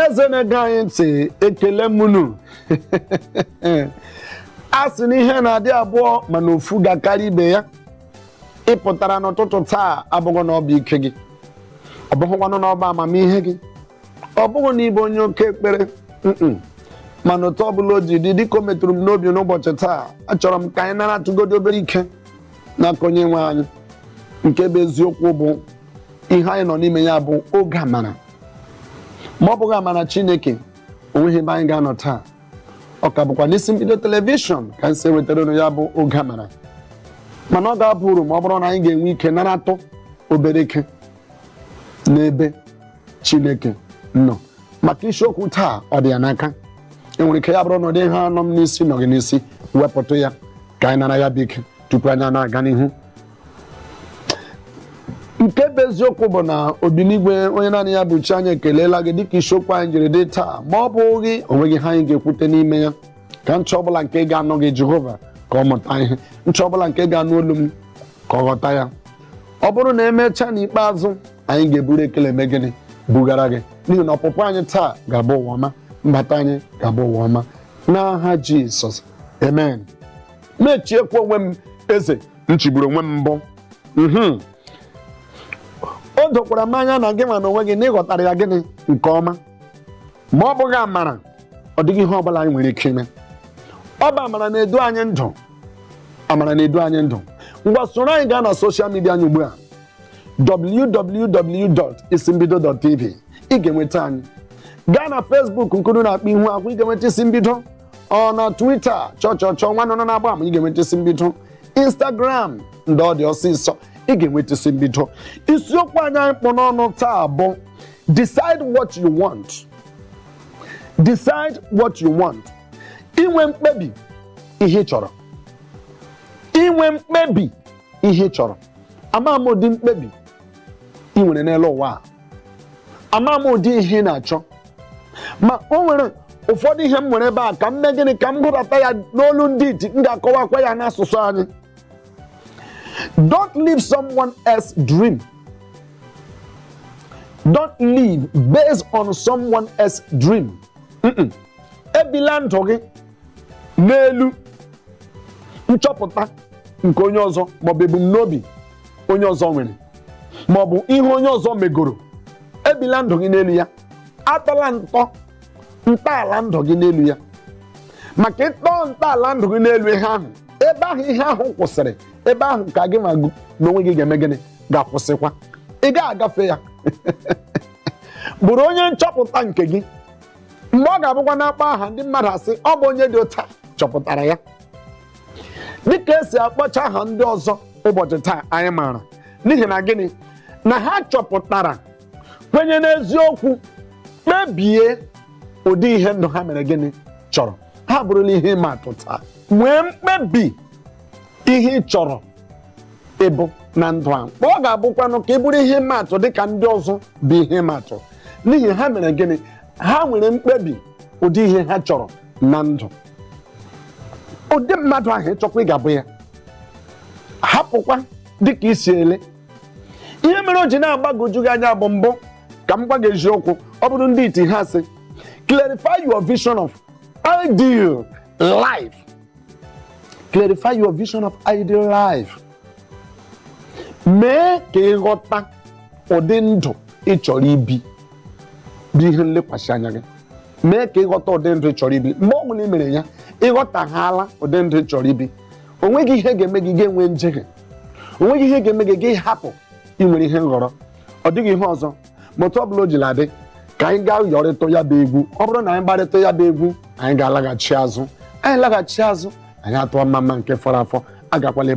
Ọhaneze na-ege anyị ntị, ekele m unu. A sị na ihe na-adị abụọ, mana ofu ga-akarị ibe ya. Ị pụtara n'ụtụtụ taa abụghị na ọ bụ ike gị, ọ bụghịkwanụ na ọ bụ amamihe gị, ọ bụghị na ịbụ onye oke ekpere, mana otu ọbụla o ji dị, dịka o metụrụ m n'obi n'ụbọchị taa, achọrọ m ka anyị nara tụgodo obere ike n'aka Onye nwe anyị. Nke bụ eziokwu bụ ihe anyị nọ n'ime ya bụ oge amara. Ma ọ bụghị amara Chineke, onweghị ebe anyị ga-anọ taa. Ọ ka bụkwa n'Isi Mbido Television ka anyị si ewetara unu ya bụ oge amara, mana ọ ga-aba uru ma ọ bụrụ na anyị ga-enwe ike naratụ obere ike n'ebe Chineke nọ. Maka isiokwu taa, ọ dị ya n'aka. Enwere ike ya bụrụ na ụdị ihe anọ m n'isi nọ gị n'isi, wepụtụ ya ka anyị nara ya bụ ike tupu anyị na-aga n'ihu. Nke bụ eziokwu bụ na Obinigwe, onye naanị ya bụ chi anyị, ekelela gị dịka isiokwu anyị jiri dị taa. Ma ọ bụghị onweghị ha anyị ga-ekwute n'ime ya. Ka nchọ ọbụla nke ga-anụ gị, Jehova, ka ọ mụta ihe. Nchọ ọbụla nke ga-anụ olu m, ka ọ ghọta ya. Ọ bụrụ na emechaa, n'ikpeazụ anyị ga-eburu ekele eme gịnị? Bugara gị, n'ihi na ọpụpụ anyị taa ga-abụ ụwa ọma, mbata anyị ga-abụ ụwa ọma, n'aha Jizọs, amen. Mechiekwa onwe m eze m chigburu onwe m mbụ. O dokwara m anya na gị nwa na onwe gị na ịghọtara ya gịnị nke ọma. Ma ọ bụghị amara, ọ dịghị ihe ọbụla anyị nwere ike ime. Ọ bụ amara na-edu anyị ndụ, amara na-edu anyị ndụ. Ngwa, soro anyị gaa na social media anyị ugbu a, www.isimbido.tv, ị ga-enweta anyị. Gaa na Facebook, nkunu na-akpọ ihu akwụ, ị ga-enweta Isi Mbido. Ọ na Twitter, chọọ chọọ chọọ nwa nọ na-agba ama, ị ga-enweta Isi Mbido. Instagram, ndị ọ dị ọsịsọ, ị ga-enweta Isi Mbido. Isiokwu anyị kpụ n'ọnụ taa bụ "Decide what you want". Decide what you want. Inwe mkpebi ihe ị chọrọ, inwe mkpebi ihe ị chọrọ. Ama m ụdị mkpebi ị nwere n'elu ụwa a, ama m ụdị ihe ị na-achọ, ma o nwere ụfọdụ ihe m nwere ebe a ka m mee gịnị? Ka m gụbata ya n'olu ndị iti, m ga-akọwakwa ya n'asụsụ anyị. Don't live someone else dream. Don't live based on someone else dream. Ebila ndụ gị n'elu nchọpụta nke onye ọzọ, maọbụ ebumnobi onye ọzọ nwere, maọbụ ihe onye ọzọ megoro. Ebila ndụ gị n'elu ya. Atọla ntọala ndụ gị n'elu ya, maka ịtọ ntọala ndụ gị n'elu ihe ahụ, ebe ahụ ihe ahụ kwụsịrị, ebe ahụ ka gị ma n'onwe gị ga-eme gịnị? Ga-akwụsịkwa. Ị ga-agafe ya. Bụrụ onye nchọpụta nke gị, mgbe ọ ga-abụkwa n'akpọ aha ndị mmadụ, asị ọ bụ onye dị ụta chọpụtara ya, dịka esi akpọcha aha ndị ọzọ ụbọchị taa anyị maara. N'ihi na gịnị? Na ha chọpụtara, kwenye n'eziokwu, kpebie ụdị ihe ndụ ha mere gịnị? Chọrọ. Ha bụrụla ihe ịma atụ taa. Nwee mkpebi ihe ị chọrọ ịbụ na ndụ a. Mgbe ọ ga-abụkwanụ ka ị bụrụ ihe ịma atụ dịka ndị ọzọ bụ ihe ịma atụ, n'ihi ha mere gịnị? Ha nwere mkpebi ụdị ihe ha chọrọ na ndụ. Ụdị mmadụ ahụ ịchọkwa ị ga-abụ ya, hapụkwa dịka isi ele. Ihe mere o ji na-agbagwoju gị anya bụ mbụ, ka m gwa gị eziokwu, ọ bụrụ ndị iti ha sị, "Clarify your vision of ideal life." Clarify your vision of ideal life. Mee ka ịghọta ụdị ndụ ị chọrọ ibi bụ ihe nlekwasị anya gị. Mee ka ịghọta ụdị ndụ ị chọrọ ibi. Mgbe ọ bụla ị mere ya, ịghọtaghala ụdị ndụ ị chọrọ ibi, o nweghị ihe ga-eme gị ga-enwe njehie, o nweghị ihe ga-eme gị gị hapụ inwere ihe nhọrọ. Ọ dịghị ihe ọzọ. Ma otu ọ bụla o jiri adị, ka anyị gaa yọrịtụ ya bụ egwu. Ọ bụrụ na anyị gbarịtụ ya bụ egwu, anyị ga-alaghachi azụ. Anyị laghachi azụ, anyị atụọ mma mma nke fọrọ afọ. Agakwala ebe.